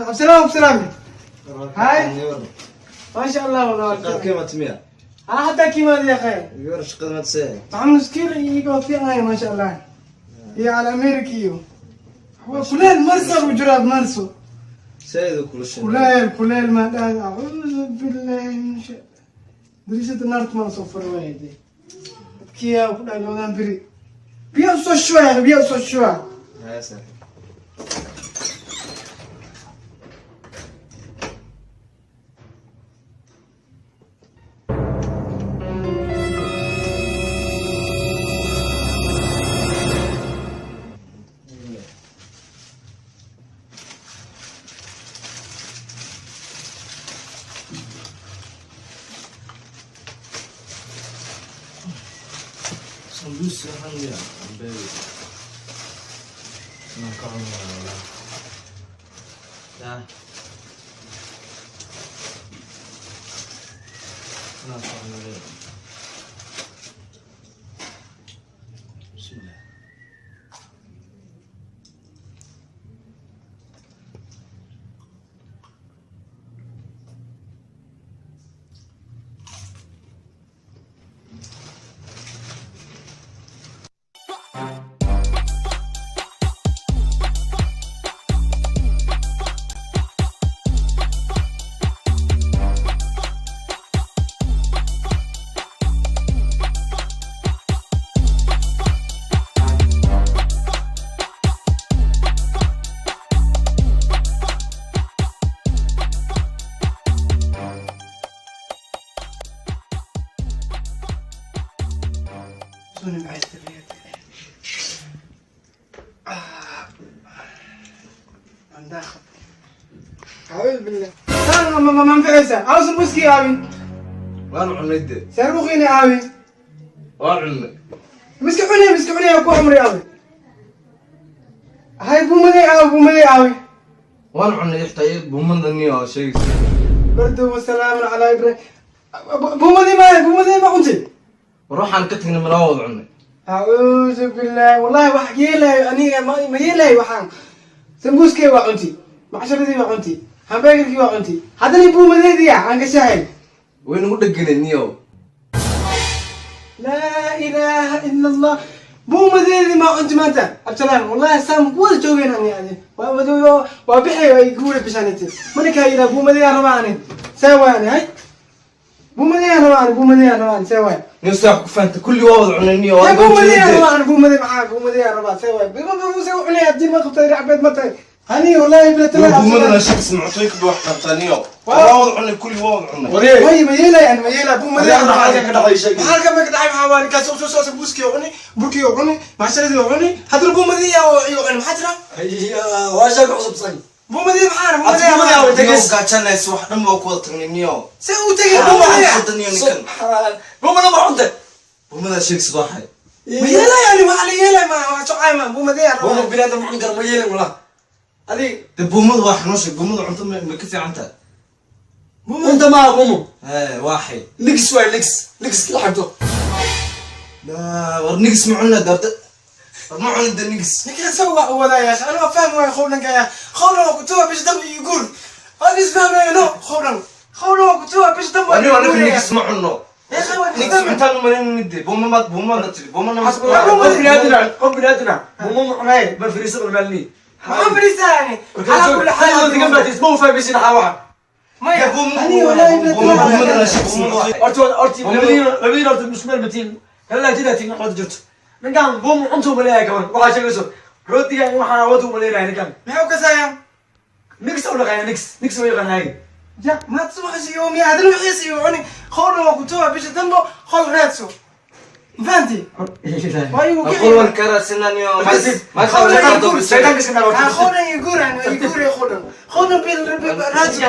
Cabdisalaam, Cabdisalaam. Hay. Maasha Allah, walaal. Kima timiya? Ah, hadda kiimaad ya akhay. Yar shaqada ma tsee. Maxamed Muskiil iiga fiican, maasha Allah. Iyo cala Amerika iyo waa kuleel marsa ku jiraa marso. Sayid kula shay. Kuleel kuleel ma dhahay, acuudu billahi min shay dariishada naarta ma soo furi waayday dadkiyaa ku dhahay labadan beri biyo usoo shubaya, biyo usoo shuba. Haya saaxiib. Sambuus waxaan miya ambeegi inaan ka cuno walaa yaa inaan ka cuno leeyahay. Bismillah. Soo nimcaystay. عندها أعوذ بالله. أنا ما منفعسة عاوز المسكي يا أبي. Waan cunay dee. سيروخيني يا أبي. Waan cunay. مسكي حني، مسكي حني يا أبو عمري يا أبي. هاي بومدي يا أبو، بومدي يا أبي. Waan cunay xitaa buumada niyo oo sheegaysa. برد وسلام على إبراهيم. بومدي ما بومدي ما كنت. War waxaan ka tagnay malaa wada cunay. أعوذ بالله، والله wax yeelay aniga ma yeelay. Waxaan sambuuskay waa cunti, macsharadii waa cunti, hamburgerkii waa cunti, haddana buumadeedii aan ka shahay. Way nagu dheganay niyo. Laa ilaaha ila Allah, buumadeedii maa cunti maanta, Cabdisalaam. Wallahi saan ku wada joogeen ani adi waa waa bixi ay guura bishanite markaa yidhaa buumadee aan rabaa ani saa waani hay buumadee aan rabaa ani buumadee aan rabaa ani saa waay. Niyo saa ku fahantay kulli waa wada cunay niyo. يا بومدي يا ربا، بومدي معاك، بومدي يا ربا سوي بومدي وحنا الدين ما قبطي عبيد ما تاي هني والله بلا تلا. Buumadana sheegaysa mactooyinka ba wax qabtaa niyo. Waa wada cunay kulli, waa wada cunay. وي ما يلا يعني ما يلا بومدي يا ربا. Maxaa ka dhacay sheeg? maxaa ka dhacay? maxaa waa ninkaas soo soo buski oo burki oo cuni, macsharadii oo cuni, hadal buumadii yaa oo iyo cuni, maxaa jira? Waa sheeg cusub san. Buumadii maxaa buumadii? Buumadii yaa waa Niyo gaajanaysa wax dhan waa ku wada tagnay niyo. Se u tagay Waxaan buumadii qabta niyo ninkan. Buumada ma cunte? Buumada sheegaysa waxay. ma yeela yani waxa la yeelay ma waa socay ma buumadii yaa Buuma rabaa. binaadam ma cuni karo, ma yeelin walaa adi. Dee buumadu waa xanuunshay, buumadu cunto ma ka fiican tahay? Cunta maaha buumo. Hee waaxay. Ligis waay, ligis ligis la xigto. Laa war nigis ma cunna darta, war ma cunin de nigis. ninkan sawa wadaa يا اخي، انا ما فاهم وين خولن يا خولن كنتوا باش دم يقول انا فاهم نو خولن خولن كنتوا باش دم. Ani anaga nigis ma cunno. يا اخي وين Nigis cuntaan u malayn de buuma maad buumada tiri buumana ma. Qof binaadina, qof binaadina buumo ma cunaye, ma fariisa malmaalni. ما فريسة يعني على كل حال degan baa tis ma u fahmaysin xaa waxa. ما يعني والله Buumada sheegaysa waxay. Horta horta labadiin horta musmeel batiin kala laajida tin waxaad jirto ninkan buumo cuntuu maleeyahay kaban waxaa sheegayso rootigan waxaan awood u maleeyahay ninkan. ما هو كسايا. Nix u dhaqaya, nix nix u yaqaanay. جا ما تصبح يومي هذا الوحيس يعني خولن كنتوا باش دم خول راتسو فهمتي وايو. Qol waan ka raadsanaa niyo. Ma خولن يقول يعني يقول يا خولن خولن بال راتسو.